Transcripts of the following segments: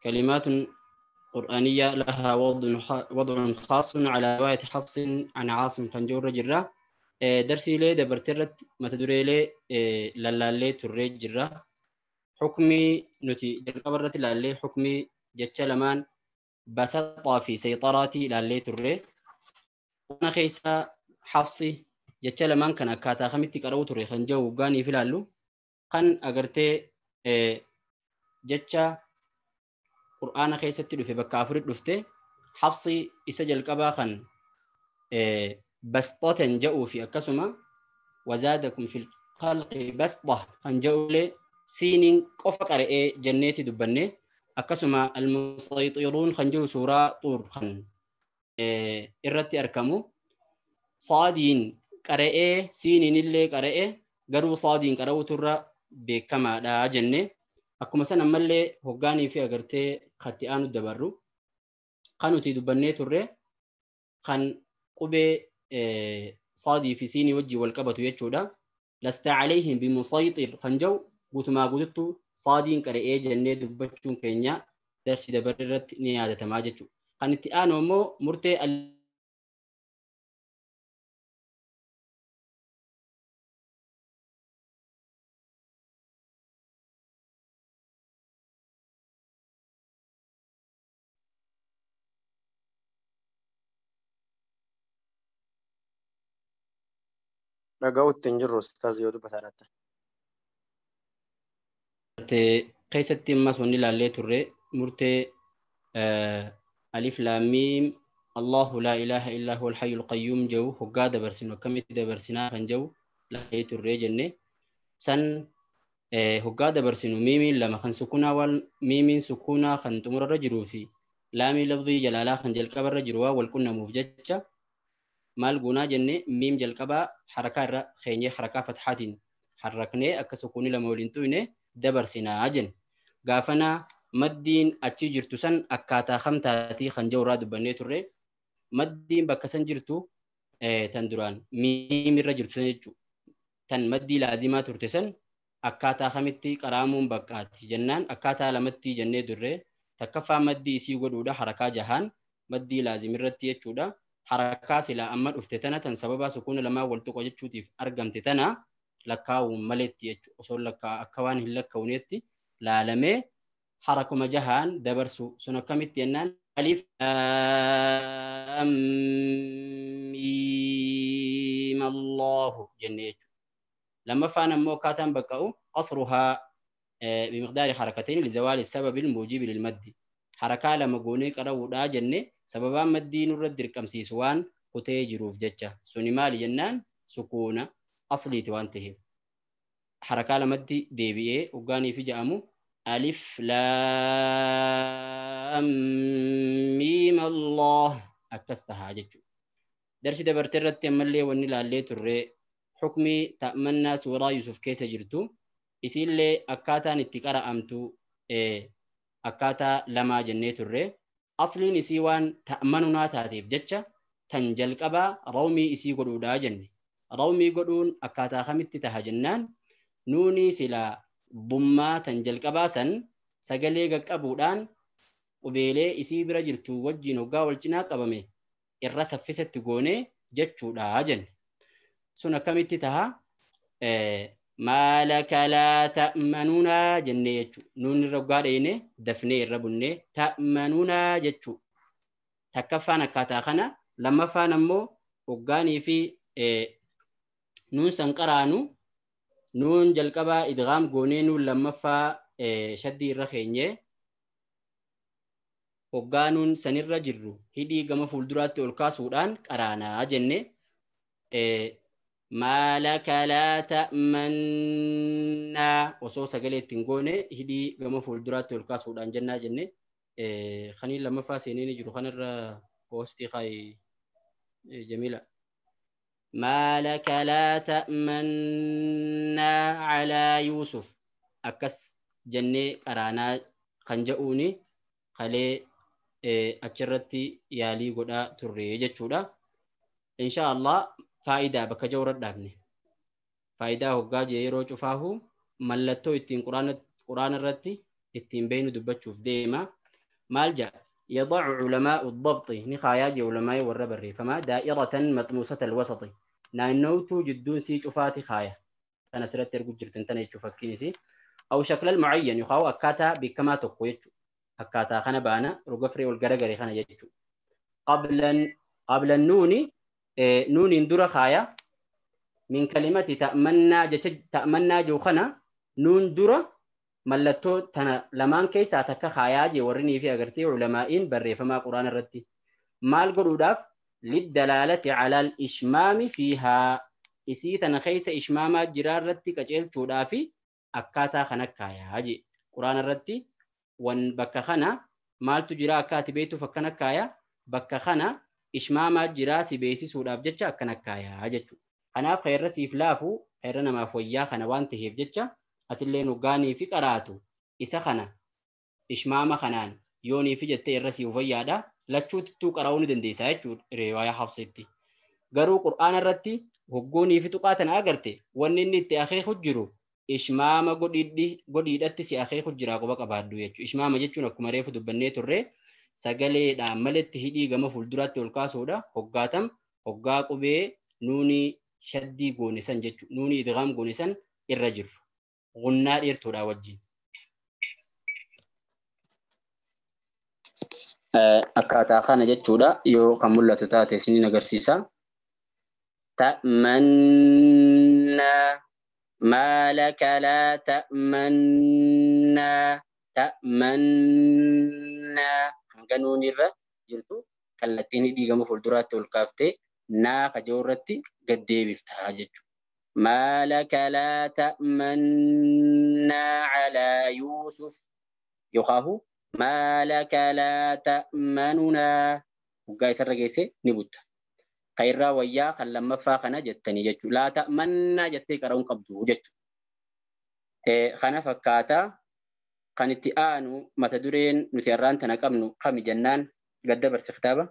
كلمات قرآنية لها وضع خاص على رواية حفص عن عاصم خنجور جرة درسي لي دبرترت ما تدري لي لالي تري جرة حكمي نتي جرقبرت لالي حكمي جتشلمان بسطة في سيطراتي لالي تري وانا خيسا حفصي جتشلمان كان أكاتا خمتي كرو تري خنجو وقاني في لالو كان أغرتي جتشا قرآن خيستي دفه بكافر دفته حفصي إسجل قبا خن بسطة جاءوا في أكسما وزادكم في الخلق بسطة خن جاءوا لي سينين قف قرئ جنيتي دبني أكسما المسيطرون خن جاءوا سورة طور خن إرتي أركمو صادين قرئ سينين اللي قرئ قروا صادين قروا ترى بكما لا جنة akkuma san ammallee hoggaanii fi agartee khatti aanu dabarru kan nuti dubbannee turre kan qubee saadii fi siinii wajjii wal qabatu jechuudha. Lasta alayhim bimusayxir kan jedhu guutumaa guututtu saadiin qara'ee jennee dubbachuun keenya darsi dabarre irratti ni yaadatamaa jechuudha. Kan itti aanu immoo murtee Dhaga'uutti hin jirru ustaaz yoo dubbataa jirtan. Keessatti ammas wanni ilaallee turre murtee alif laam miim Allahu laa ilaaha illaa huwal hayyul qayyuum jedhu hoggaa dabarsinu akkamitti dabarsinaa kan jedhu ilaallee turre jenne san hoggaa dabarsinu miimiin lama kan sukunaa waan miimiin sukunaa kan xumurarra jiruu fi laamii lafzii jalaalaa kan jalqabarra jiru waan wal qunnamuuf jecha maal goonaa jenne miim jalqabaa harakaa irra keenyee harakaa fatxaatiin harraknee akka sukuunii lama waliin tuyne dabarsinaa jenne. Gaafana maddiin achi jirtu san akkaataa kamtaatii kan jiru irraa dubbannee turre maddiin bakka san jirtu tan duraan miim irra jirtu san jechuudha. Tan maddii laazimaa turte san akkaataa kamitti qaraamuun bakkaati jennaan akkaataa lamatti jennee turre takkaffaa maddii isii godhuudha harakaa jahaan maddii laazimirratti jechuudha. Harakaa silaa amma dhufte tana tan sababa sukuuna lamaa wal tuqo jechuutiif argamte tana lakkaa'uun maletti jechuudha. Osoo lakkaa akka waan hin lakkaa'unetti laalamee harakuma jahaan dabarsu sun akkamitti jennaan alif laam miim Allahu jennee jechuudha. Lammaffaan ammoo akkaataan baqqa'u qasruhaa bimiqdaari harakatain lizawaali sababil muujibi lilmaddi. Harakaa lama goonee qara'uudhaa jenne sababaan maddii nurra dirqamsiisu waan kutee jiruuf jecha suni maali jennaan sukuuna asliiti waan ta'eef harakaa lamatti deebi'ee hoggaanii fi ja'amu alif laam miim Allah akkas tahaa jechuudha. Darsi dabarte irratti ammallee wanni ilaallee turre xukmii ta'mannaa suuraa Yusuf keessa jirtu isiillee akkaataan itti qara'amtu akkaataa lamaa jennee turre asliin isii waan ta'manunaa taateef jecha tan jalqabaa rawmii isii godhuudhaa jenne. Rawmii godhuun akkaataa kamitti taha jennaan nuunii silaa bummaa tan jalqabaa san sagalee qaqqabuudhaan qubeelee isii bira jirtu wajjin hoggaa wal cinaa qabame irra saffisatti goonee jechuudha jenne. Sun akkamitti taha? Maalaka laa ta'manunaa jennee jechuudha. Nuun irra hoggaa dheeyne dafnee irra bunnee ta'manunaa jechuudha. Takkaffaan akkaataa kana lammaffaan ammoo hoggaanii fi nuun san qaraanu nuun jalqabaa idgaam goonee nuun lammaffaa shaddii irra keenyee hoggaa nuun sanirra jirru hidhii gama fuulduraatti ol kaasuudhaan qaraanaa jenne. Maalaka laa ta'mannaa osoo sagalee ittiin goone hidhii gama fuulduraatti ol kaasuudhaan jennaa jenne. Kanii lammaffaa seenee ni jiru kanarra hoostii kaayi Jamiila. Maalaka laa ta'mannaa calaa Yuusuf akkas jennee qaraanaa kan jedhuuni kalee achirratti yaalii godhaa turre jechuudha. Insha Allah faayidaa bakka jawra dhaabne. Faayidaa hoggaa jee yeroo cufaahu mallattoo ittiin Quraana irratti ittiin beeynu dubbachuuf deema. Maal jedha? يضع علماء الضبط نخايا جي علماء والربري فما دائرة مطموسة الوسط نانوتو جدون سي شفاتي خايا أنا سرت ترجو جرتن تنا يشوفكيني أو شكل المعين يخاو أكاتا بكما تقويتشو أكاتا خنا بانا رجفري والجرجري خنا يجو قبل النون نون اندر خايا من كلمة تأمنا تأمنا جو خنا نون درة mallattoo tana lamaan keessaa takka kaayaa jee warri fi agartee ulamaa'iin barreeffamaa quraana irratti maal godhuudhaaf liddalaalati alal ishmaami fiihaa isii tana keessa ishmaamaa jiraa irratti qaceelchuudhaaf akkaataa kana kaayaa jee quraana irratti wan bakka kana maaltu jira akka ati beektuuf akkana kaayaa bakka kana ishmaamaa jiraa si beeksisuudhaaf jecha akkana kaayaa jechuudha. Kanaaf xeerra siif laafu xeerra namaaf wayyaa kana waan ta'eef jecha atillee nugaanii fi qaraatu isa kana ishmaama kanaan yoonii fi jettee irra siif wayyaadha lachuuttuu qara'uu ni dandeessaa jechuudha riwaayaa Hafsitti. Garuu qur'aana irratti hoggoonii fi tuqaa tana agarte wanni inni itti akeeku jiru ishmaama godhiidhatti si akeeku jira quba qabaaddu jechuudha. Ishmaama jechuun akkuma reefu dubbannee turre sagaleedhaan maletti hidhii gama fuulduraatti ol kaasuudha. Hoggaatam hoggaa qubee nuunii shaddii goone san jechuudha. Nuunii idgaam goone san irra jiru. Gunnaa dheertuudha wajjin. Akkaataa kana jechuudha yoo kan mul'atu taate isiniin agarsiisa. Ta'mannaa maa laka laa ta'mannaa ta'mannaa hanga nuun irra jirtu kallattiin hidhii gama fuulduraatti ol kaaftee naa kajoo irratti gad deebiftaa jechuudha. ما لك لا تأمنا على يوسف يخاه ما لك لا تأمننا وقاي سر جيسي نبوت خيرا ويا خلما فاخنا جتني جتو لا تأمنا جتي كرون قبضو جتو خنا فكاتا خنتي آنو متدورين نتيران تنقمنو خمي جنان قد برس كتابة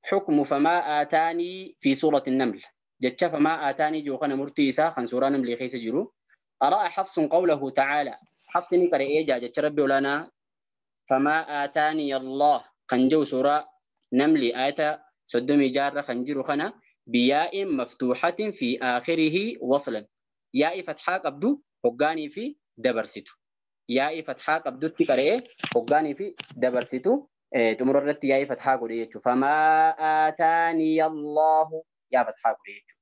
حكم فما آتاني في سورة النمل جتش فما آتاني جوخنا مرتيسا خنسوران نملي خيس جرو أرى حفص قوله تعالى حفص نقرأ إيجا جتش ربي لنا فما آتاني الله خنجو سورة نملي آية سدمي جارة خنجرو خنا بياء مفتوحة في آخره وصلا ياء فتحة قبدو هقاني في دبرستو ياء فتحة قبدو تقرأ هقاني في دبرستو تمررت ياء فتحة قريتشو فما آتاني الله يا فتحة قريتشو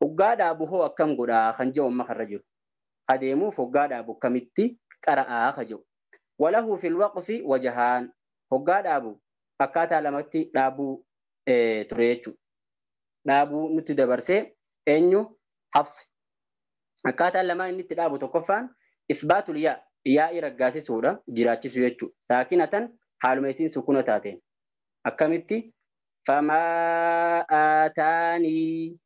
hoggaa dhaabu hoo akkam godhaa kan jedhu amma karra jiru. Adeemuuf hoggaa dhaabu akkamitti qara'aa ka jedhu. Walahu fil waqfi wajahaan hoggaa dhaabu akkaataa lamatti dhaabuu ture jechuudha. Dhaabuu nutti dabarsee eenyu Hafsi. Akkaataan lamaan inni itti dhaabu tokkoffaan isbaatul yaa yaa'ii raggaasisuudha jiraachisu jechuudha. Saakinatan haaluma isiin sukuna taateen. Akkamitti famaa aataanii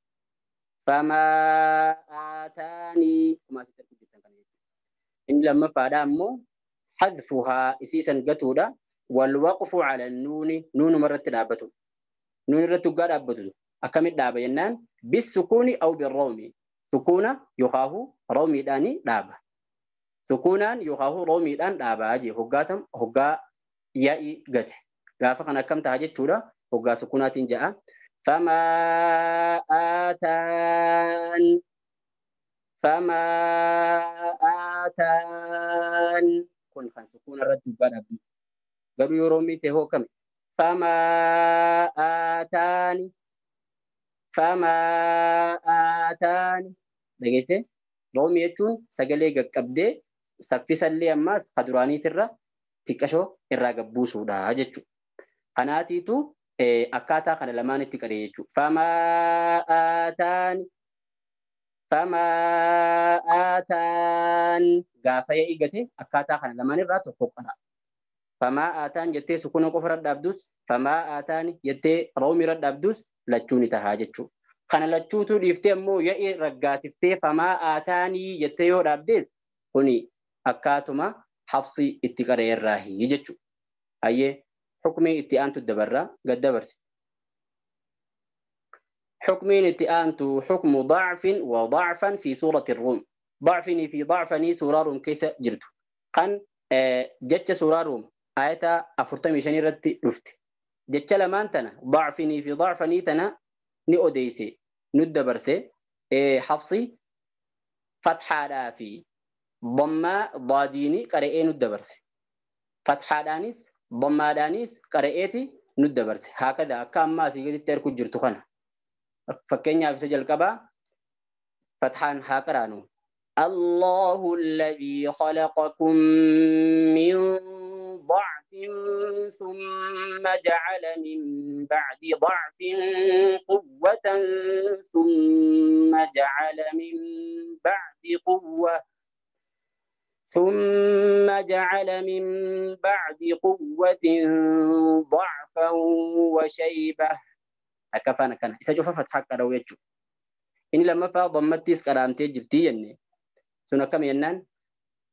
فما آتاني كما ستركب إن لما فادا حذفها إسيسا قتودا والوقف على النون نون مرة دابته نون مرة دابته أكمل دابة ينان بالسكون أو بالروم سكون يخاه رومي داني دابة سكونا يخاه رومي دان دابة أجي هقاتم هقا يائي قت رافقنا كم تهجد تودا هقا سكونات جاء فما آتان فما آتان كن خان سكون الرد بعد قالوا يرومي تهو كم فما آتان فما آتان دغيسه رومي يچون سغلي قبده سفيسلي اما خدراني ترى تقشو الرا غبوسودا جچو اناتيتو akkaataa kana lamaan itti qaree jechuudha. Famaa aataan famaa aataan gaafa yaa'ii gate akkaataa kana lamaan irraa tokko qara. Famaa aataan jettee sukuna qofa irra dhaabdus famaa aataan jettee roomii irra dhaabdus lachuu ni tahaa jechuudha. Kana lachuutu dhiiftee ammoo yaa'ii raggaasiftee famaa aataanii jettee yoo dhaabdes kuni akkaatuma Hafsi itti qaree irraahi jechuudha. Hayyee حكمي اتئانتو الدبرة قد دبرس حكمين اتئانتو حكم ضعف وضعفا في سورة الروم ضعفني في ضعفني سورة روم كيس جرتو كان جتش سورة روم آية 45 رتي رفت جتش لمان تنا ضعفني في ضعفني تنا ني أوديسي ندبرسي حفصي فتحة في ضمة ضاديني قرئين ندبرسي فتحة دانيس ضمة دانيس قرئتي ندبرسي هكذا كم ما سيجد تركو جرتو خنا فكنيا في سجل كبا فتحان هاكرانو الله الذي خلقكم من ضعف ثم جعل من بعد ضعف قوة ثم جعل من بعد قوة ثم جعل من بعد قوة ضعفا وشيبة أكفانا كان إذا شوف فتحك رويتشو إني لما فضمتيس كرامتي جبتي يعني سنة كم ينان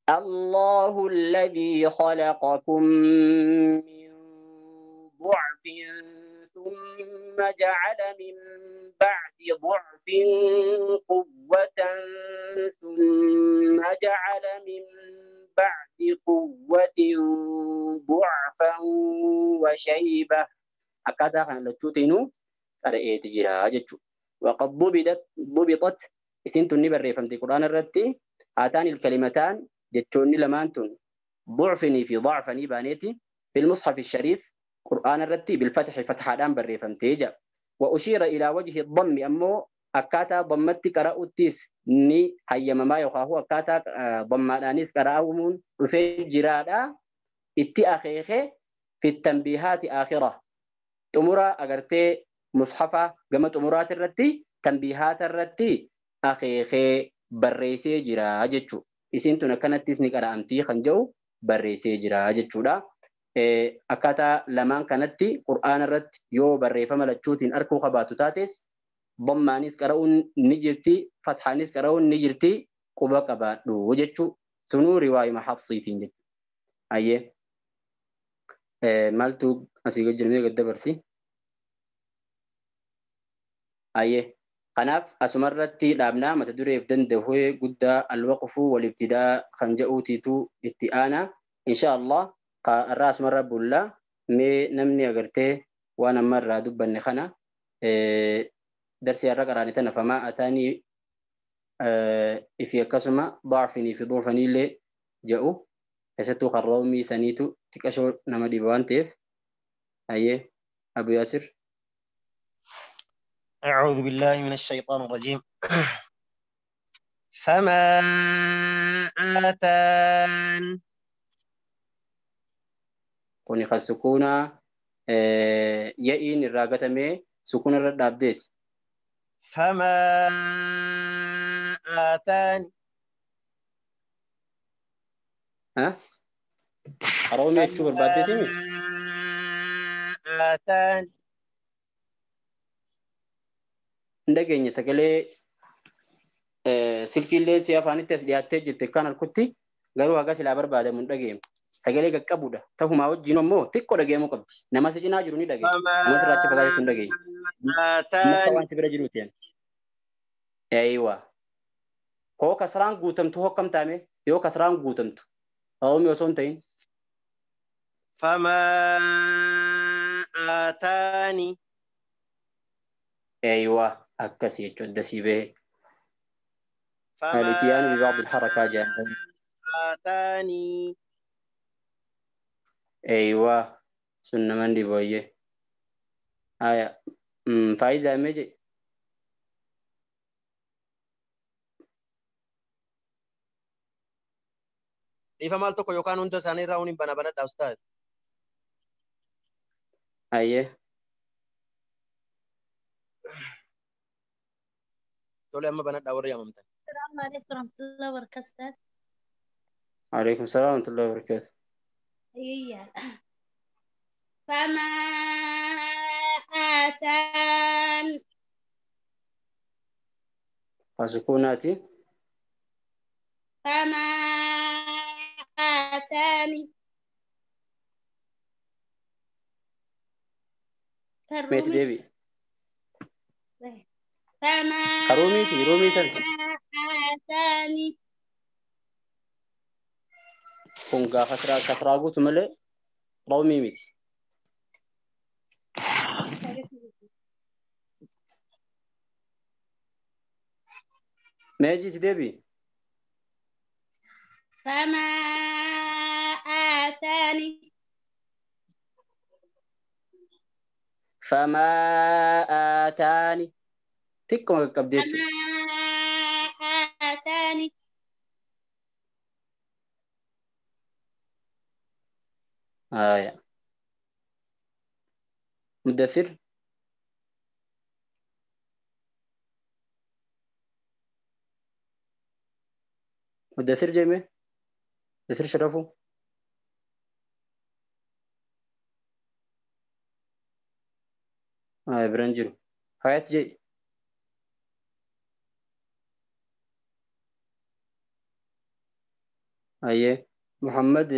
الله الذي خلقكم من ضعف ثم جعل من بعد ضعف قوة ثم جعل من بعد قوة ضعفا وشيبة أكاتا خان لتشوتينو قرأت جرا وقد ضبطت إسنتو النبر فهمت القرآن الرتي هاتان الكلمتان جتشوني لمانتون ضعفني في ضعفني بانيتي في المصحف الشريف قرآن الرتي بالفتح فتحة دام بري فهمتيجا وأشير إلى وجه الضم أمو أكاتا ضمتي قرأتيس ني هيما ما يقاهو أكاتا ضمانانيس قرأومون وفي جرادا إتي أخيخي في التنبيهات آخرة تمرا أغرتي مصحفة قمت أمورات الرتي تنبيهات الرتي أخيخي بريسي جرا جتشو إسنتو نكنتيس نقرأ أمتي خنجو بريسي جرا جتشو دا أكاتا لمان كانتي قرآن الرت يو بريفة ملتشوتين أركو خباتو تاتيس ضمانيس قرؤون نجرتي فتحانيس قرؤون نجرتي قبا قباتو جتشو سنو رواية محفصي فين جتشو أيه مالتو أسيقو جرمي قد برسي أيه قناف أسمرتي لابنا متى دريف دندهوي قد الوقف والابتداء خنجأو تيتو اتئانا إن شاء الله الراس مرة بولا مي نمني أغرتي وأنا مرة دبا نخنا درسي الرقراني تنا فما أتاني في كسمة ضعفني في ضعفني اللي جاءوا كستو خرومي سنيتو تكشور نمدي بوانتيف أيه أبو ياسر. أعوذ بالله من الشيطان الرجيم. فما آتان كوني خسكونا يئين الراقة مي سكون الرد أبديت. فما آتان ها؟ أرومي تشوف الباديتي آتان ndageenye sagalee silkiillee si afaanitti as dhiyaattee jirte kan harkutti garuu haga silaa barbaadamu hin dhageemu. Sagalee qaqqabuudha. Tahumaa wajjin immoo xiqqoo dhageemuu qabdi. Nama si cinaa jiru ni dhageenya. Nama sirraa achi fagaatee hin dhageenya. Nama waan si bira jiruuti. Eeywa. Hoo kasraan guutamtu hoo akkam taame yoo kasraan guutamtu. Oromoo osoo hin ta'in. Famaa aataani. Eeywa akkasii jechuudha dasii bahee. الاتيان ببعض الحركات جاء. آتاني. أيوة سنة من دي بويه. آية فايزة مجي. Ifa maal tokko yookaan hunda isaanii irraa uniin bana banadha ustaaz. Ayyee. Tole amma banadha warri yaamamtan. السلام عليكم ورحمة الله وبركاته. عليكم السلام ورحمة الله وبركاته. إيه فما آتان فسكوناتي فما آتاني ميت ديبي فما كروميتي روميتن آتاني Kun gaa kasraa guutu malee rawmii miti. Mee jiiti deebii. فما آتاني فما آتاني xiqquma qaqqabdee jechuudha. فما آتاني Haaya. Muddathir Muddathir jeme Muddathir Sharafu Haaya biraan jiru. Hayaat jee. Hayyee Muhammad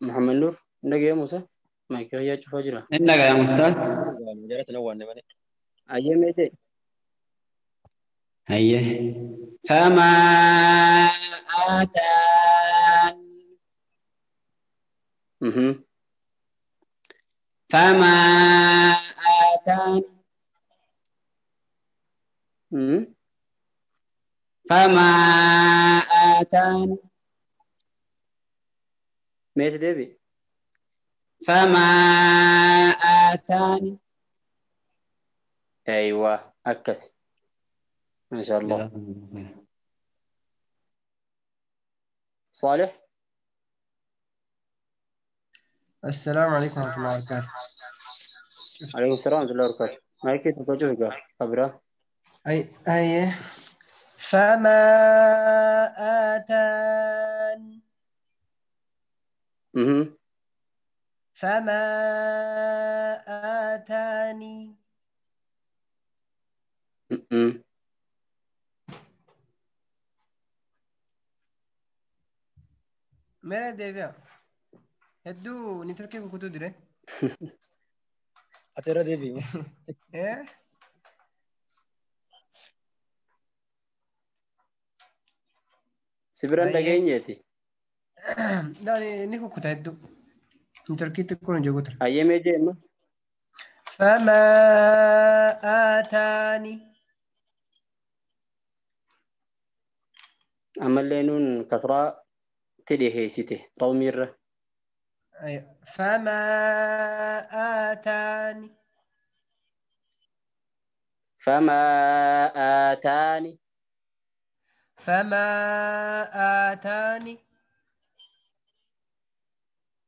Muhammad Nur dhaga'ee Musa maayikii hayyaa cufaa jira. Inni dhaga'ama ustaaz. Jalatti na waanne malee. Hayyee mee jee. Hayyee. Famaa aataan. Famaa aataan. Famaa aataan. Meeti deebi. Famaa aataan. Aywa akkasi. Masha Allah. Salih. السلام عليكم ورحمة الله وبركاته. عليكم السلام ورحمة الله وبركاته. Maayikii tokko cufi gaa kabira. أي أي فما آتان فما آتاني मेरा देव्या hedduu nitorkii kukutuu dire Ati irra deebi'i. Eh? Si biraan Ayyee. dhageenyeeti. Ni kukuta hedduu nitorkii xiqqoon hin jiru ture. Hayyee mee jee amma. فما آتاني Ammallee nuun kasraa tidhiheessite rawmiirra. أيوة. فما آتاني فما آتاني فما آتاني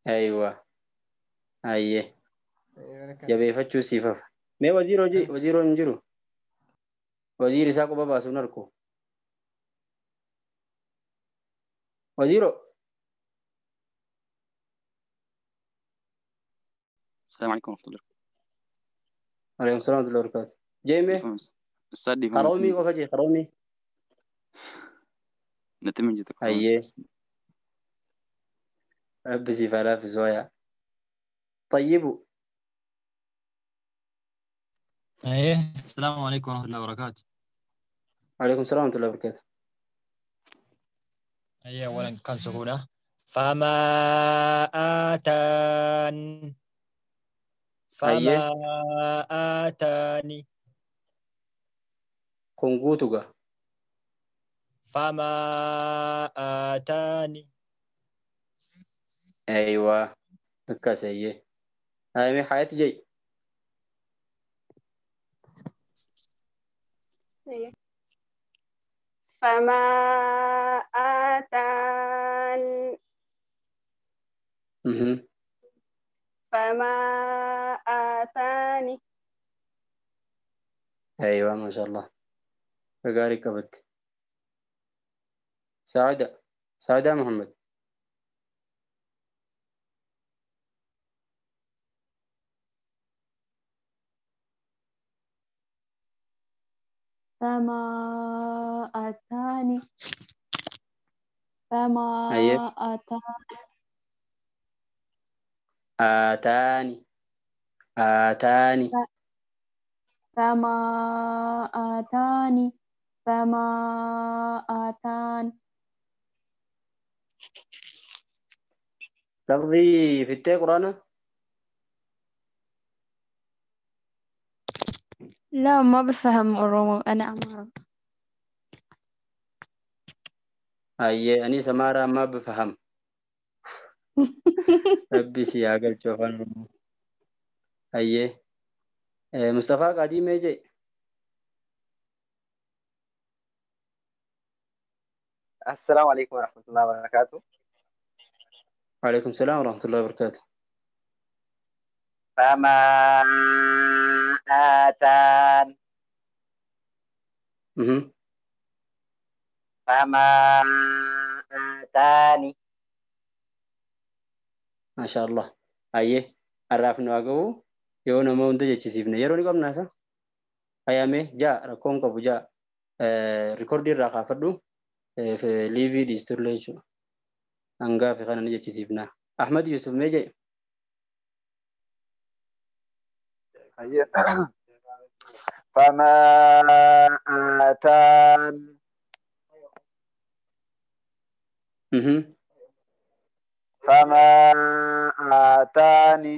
أيوة أيه أيوة. jabeeffachuu siif hafa. Mee waziiroo jee waziiroo hin jiru. Waziir isaa quba baasuun arku. Waziiroo. السلام عليكم ورحمة الله. Alaykum salaam wa rahmatullahi wa barakaatu. Jee mee أستاذ ديفهم haroomii qofa jee haroomii. نتم جيتك. Hayyee. Rabbi siif haa laaffisu wayaa. Xayyibu. ايه السلام عليكم ورحمة الله وبركاته. Alaykum salaam wa rahmatullahi wa barakaatu. ايه اولا كم سهولة فما آتان Hayyee. فما آتاني Kun guutu gaa. فما آتاني Ayiwaa. Akkas hayyee. Hayyee mee hayati jee. فما آتان فما آتاني Ayiwaa masha Allah. Gaarii qabatte. Saada. Saadaa Muhammad. فما آتاني فما Hayyee. آتاني Aataani. Aataani. فما آتاني فما آتان Lafzii fittee quraana? لا ما بفهم أورومو أنا أمارة. Ayyee anis Amaaraa ma bifaham. Rabbi si haa galchu afaan Oromoo. Ayyee. Mustafaa Qaadii mee jee? السلام عليكم ورحمة الله وبركاته. وعليكم السلام ورحمة الله وبركاته. فما آتان. فما آتاني. ما شاء الله. Ayyee har'aaf nu haa ga'u yoo nama hunda jechisiifne yeroo ni qabna isa. Ayyaamee ja'a rakkoon qabu ja'a rikoordii irraa kaafadhu liivii dhiisturlee jechuudha. Hangaa fi kana ni jechisiifna. Ahmad Yusuf mee jedhe? فما آتان. فما آتاني.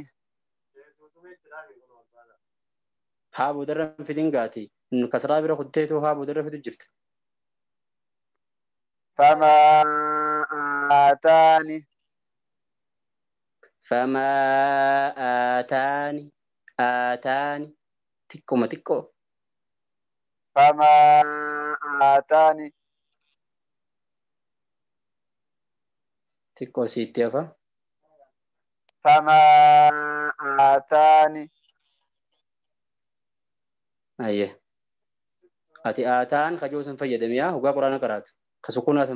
Haa boodarra hin fidin gaati. Kasraa bira kutteetu haa boodarra fidu jirta. فما آتاني. فما آتاني آتاني xiqqooma xiqqoo. فما آتاني. Xiqqoo siitti hafa. فما آتاني. Ayyee. Ati aataan kajoo san fayyadamiyaa hoggaa quraana qaraatu. Ka sukuunaa san